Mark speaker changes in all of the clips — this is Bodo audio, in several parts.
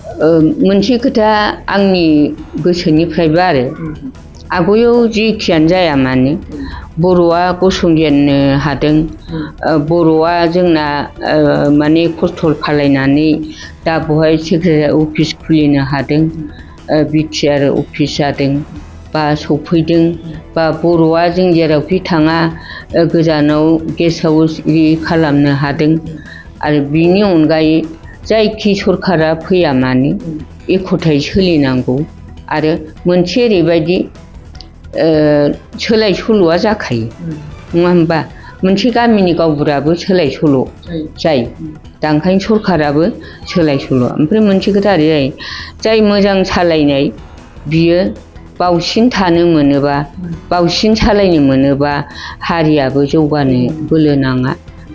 Speaker 1: मोनसे खोथा आंनि गोसोनिफ्रायबो आरो आगोलाव जेखियानो जाया मानो बर'आ गसंजेननो हादों। बर'आ जोंना माने खस्थ' खालायनानै दा बहाय सेक्रेटारि अफिस खुलिनो हादों, बिटिआर अफिस जादों बा सफैदों, बा बर'आ जों जेरावखि थाङा गोजानाव गेस्ट हाउस खालामनो हादों। आरो बिनि अनगायै जायखि सरकारा फैया मानो एख'थायै सोलिनांगौ। आरो मोनसे ओरैबायदि सोलाय सोल'आ जाखायो नङा होमबा? मोनसे गामिनि गावबुराबो सोलाय सोल' जायो। दा ओंखायनो सरकाराबो सोलाय सोल'। ओमफ्राय मोनसे खोथा ओरै जायो, जाय मोजां सालायनाय बियो बावसिन थानो मोनोबा, बावसिन सालायनो मोनोबा हारियाबो जौगानो बोलो नाङा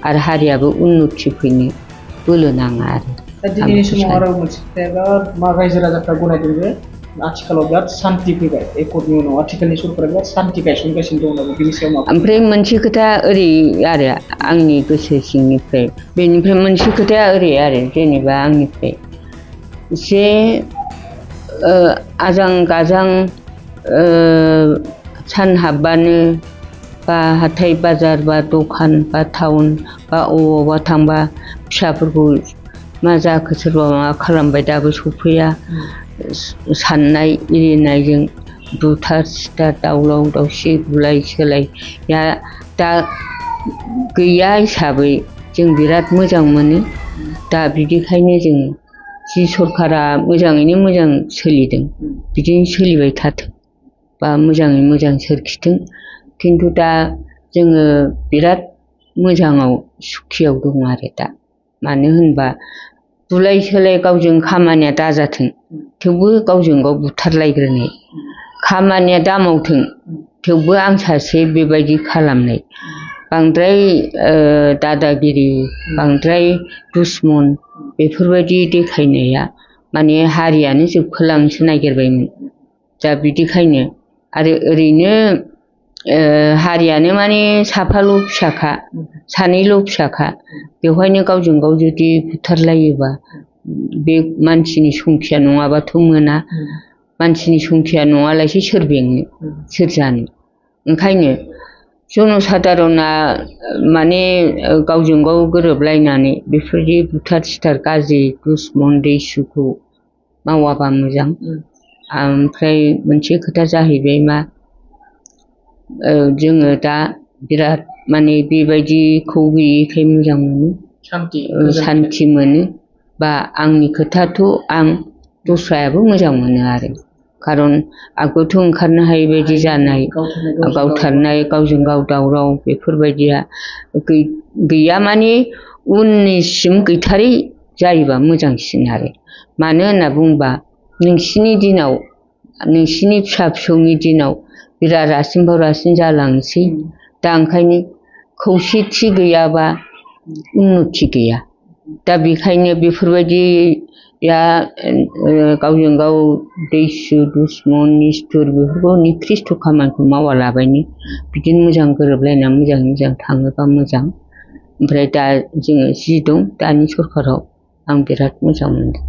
Speaker 1: आरो हारियाबो उन्नति फैनो बोलो नाङा आरो।
Speaker 2: दिनैनि समाव आरो मोनसे खोथाया बिराद मा रायजो राजाफ्रा गनायदों जे आथिखालाव बिराद सान्ति फैबाय। एकर्डनि उनाव आथिखालनि सरकारा बिराद सान्ति गायसनगासिनो दं होननानै बिनि सायाव मा? ओमफ्राय
Speaker 1: मोनसे खोथा ओरै आरो आंनि गोसो सिंनिफ्राय, बेनिफ्राय मोनसे खोथाया ओरै आरो जेनेबा आंनिफ्राय जे आजां गाजां सान हाबबानो बा हाथाय बाजार बा दखान बा टाउन बा अबावबा थांबा फिसाफोरखौ मा जाखो सोरबा माबा खालामबाय दाबो सफैया साननाय एरिनायजों बुथार सिथार दावराव दावसि बुलाय सोलायया दा गैया हिसाबै जों बिराद मोजां मोनो। दा बिदिखायनो जों जि सरकारा मोजाङैनो मोजां सोलिदों बिदिनो सोलिबाय थाथों बा मोजाङै मोजां सोरखिथों। खिन्थु दा जोङो बिराद मोजाङाव सुखियाव दं आरो दा। मानो होनबा बुलाय सोलाय गावजों खामानिया दाजाथों, थेवबो गावजों गाव बुथारलायग्रोनाय खामानिया दा मावथों, थेवबो आं सासे बेबायदि खालामनाय बांद्राय दादागिरि बांद्राय दुसमन बेफोरबायदि देखायनाया माने हारियानो जोबखोलांनोसो नागिरबायमोन। दा बिदिखायनो आरो ओरैनो हारियानो माने साफाल' फिसाखा, सानैल' फिसाखा, बेवहायनो गावजों गाव जुदि बुथारलायोबा बे मानसिनि संखिया नङाबाथ' मोना। मानसिनि संखिया नङालासे सोर बेंनो सोर जानो। ओंखायनो जनसाधारना माने गावजों गाव गोरोबलायनानै बेफोरदि बुथार सिथार गाज्रि दुसमन दैसुखौ मावाबा मोजां। ओमफ्राय मोनसे खोथा जाहैबाय मा, जोङो दा बिराद माने बेबायदिखौ गैयैखाय मोजां मोनो, सान्थि मोनो। बा आंनि खोथाथ' आं दस्रायाबो मोजां मोनो आरो। खारन आगोलथ' ओंखारनो हायै बायदि जानाय गावथारनाय गावजों गाव दावराव बेफोरबायदिया गैया माने उननिसिम गैथारै जायोबा मोजांसिन आरो। मानो होनना बुंबा नोंसिनि दिनाव नोंसिनि फिसा फिसौनि दिनाव बिराद रासिनबाव रासिन जालांसै। दा ओंखायनो खौसेथि गैयाबा उन्नति गैया। दा बेखायनो बेफोरबायदिया गावजों गाव दैसु दुसमन निस्थुर बेफोरखौ निकृष्ट खामानिखौ मावालाबायनो बिदिनो मोजां गोरोबलायनानै मोजाङै मोजां थाङोबा मोजां। ओमफ्राय दा जोङो जि दं दानि सरकाराव आं बिराद मोजां मोनदों।